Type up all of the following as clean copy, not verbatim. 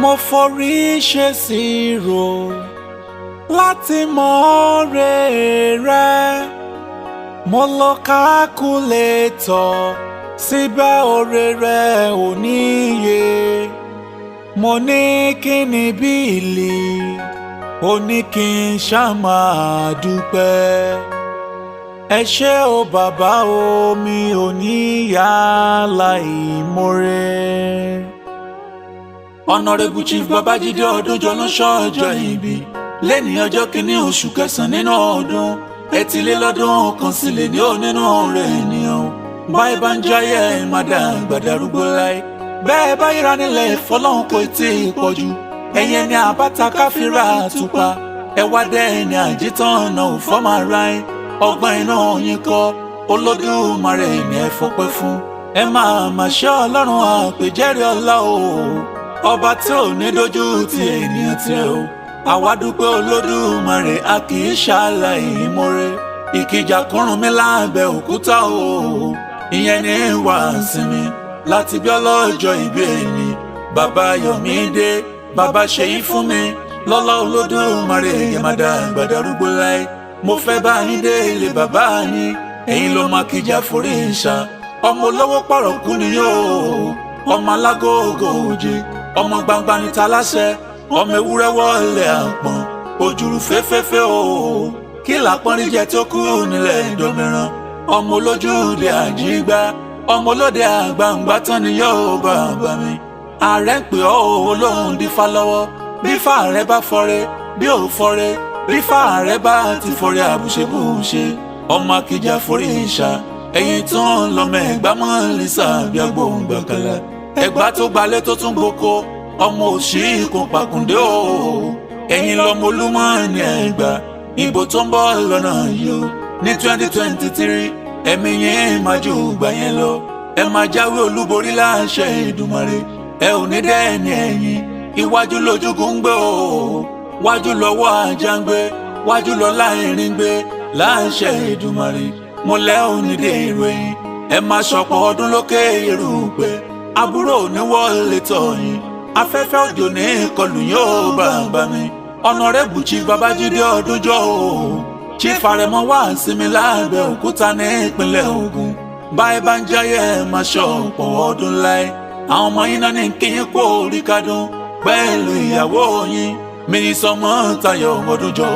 Mo forí ṣe sírò láti mọ oore rẹ. Mo lo kákúlétọ̀, síbẹ̀ oore rẹ ò níye. Mo ní kí ni bill, ó ní kí n ṣáà máa dúpẹ́. Ẹ ṣé o bàbá o, mi ò ní yá láìmoore. Honourable Chief Babájídé Ọdúnjọ ló ṣọ́jọ́ ìbí lẹ́ni ọjọ́ kìíní oṣù kẹsàn-án nínú ọdún 183 sílẹ̀ ní onínú rẹ̀ ènìyàn. Báyìí bá ń jáyé, ẹ̀ má dàgbà darúgbó láì bẹ́ẹ̀ bá yíra nílẹ̀ ìfọlọ́hún kò tí ì pọ̀jù. Ẹ̀yẹ ni àbáta káfíńrà àtùpà ẹ̀wá dẹ́ ẹni àjítàn náà ò fọ́ máa ra ẹ̀. Ọgbọ́n iná yín kọ́, Olódùmarè ní ẹ fọpẹ́ fún. Ẹ máa mà ṣe Ọlọ́run àpèjẹ́rìí ọlá o, ọba tí ò ní dójú ti ènìyàn tiẹ̀ o. Àwa dúpẹ́ Olódùmarè, a kì í ṣàlàyé ìmoore. Ìkìjà kúrùn mi lábẹ́ òkúta o, ìyẹn ní wà sinmi láti bí ọlọ́jọ́ ìbí ẹni. Bàbá Yọ̀mídé, bàbá ṣèyí fún mi lọ́lá Olódùmarè, yẹn má dàgbà darúgbó láì. Mo fẹ́ bá yín dé ilé bàbá yín. Ẹ̀yin ló máa kíjà forí ìṣà, ọmọ olówó pọ̀rọ̀ kú ni yóò, ọmọ alágógó òjì, ọmọ gbangba níta láṣẹ, ọmọ ewúrẹ́ wọlé àpọ̀n òjòrò fẹ́fẹ́fẹ́ o. Kí làpọ́nrí jẹ tó kú nílẹ̀ ìdòmíràn? Ọmọ olójúde àjígbá, ọmọ olóde àgbàǹgbà tán ni yóò bàbá mi. Ààrẹ ń pè ọ́ olóhùn dífá lọ́wọ́. Bí fáàrẹ bá fọre, bí ò fọre, bí fáàrẹ bá ti fọre, àbùṣebùṣe. Ọmọ akíjà forí ìṣà, ẹ̀yìn tó ń lọmọ ẹ̀gbá mọ́ lisa bí agbóhùngbàkàlà ẹ̀gbá tó gbalẹ̀ tó tún gboko, ọmọ òṣì kò pàkúndé o. Ẹ̀yin lọmọ olúmọ ní ẹ̀gbá. Ìbò tó ń bọ̀ lọ́nà yìí o ní 2023, ẹ̀mí yẹn máa ju gbà yẹn lọ. Ẹ máa jáwé olúborí láṣẹ Èdùmàrè. Ẹ ò ní dẹ́ni ẹ̀yìn. Iwájú lójúkún ń gbé o, wájú lọ́wọ́ ajá ń gbé, wájú lọ́lá ìrìn gbé láṣẹ Èdùmàrè. Mo lẹ́ ò ní dé ìròyìn. Ẹ máa ṣọ̀pọ̀ ọdún lókè erùpẹ̀. Àbúrò ní wọlé tọ̀yìn, afẹ́fẹ́ òjò ní kọlù yóò bàbá mi. Honourable Chief Babájídé Ọdúnjọ́ o, Chief Àrẹ̀mọ wá sinmi lábẹ́ òkúta ní ìpínlẹ̀ Ògùn. Báyìí bá ń jáyé, ẹ máa ṣọ̀pọ̀ ọdún láì. Àwọn ọmọ yín náà ní kí yín kó orí kádùn pẹ̀lú ìyàwó yín, mi sọmọ Tayọ̀ Ọdúnjọ́.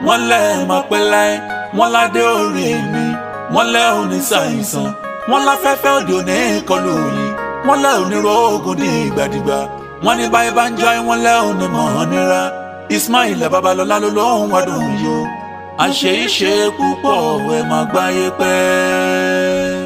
Wọ́n lẹ́ máa pẹ́ láì, wọ́n ládé orí mi, wọ́n lẹ́ òní ṣàìsàn, wọ́n láfẹ́fẹ́ òde òní kọlù yín, wọ́n lẹ́ òní rògùn ní ìgbàdìgbà. Wọ́n ní báyìí bá ń jáyé, wọ́n lẹ́ òní mọ̀ ọ́n nira. Ismail Babalọ́lá ló lóhùn wádùn yìí o. Àṣeyíṣe púpọ̀, ẹ máa gbáyé pẹ́.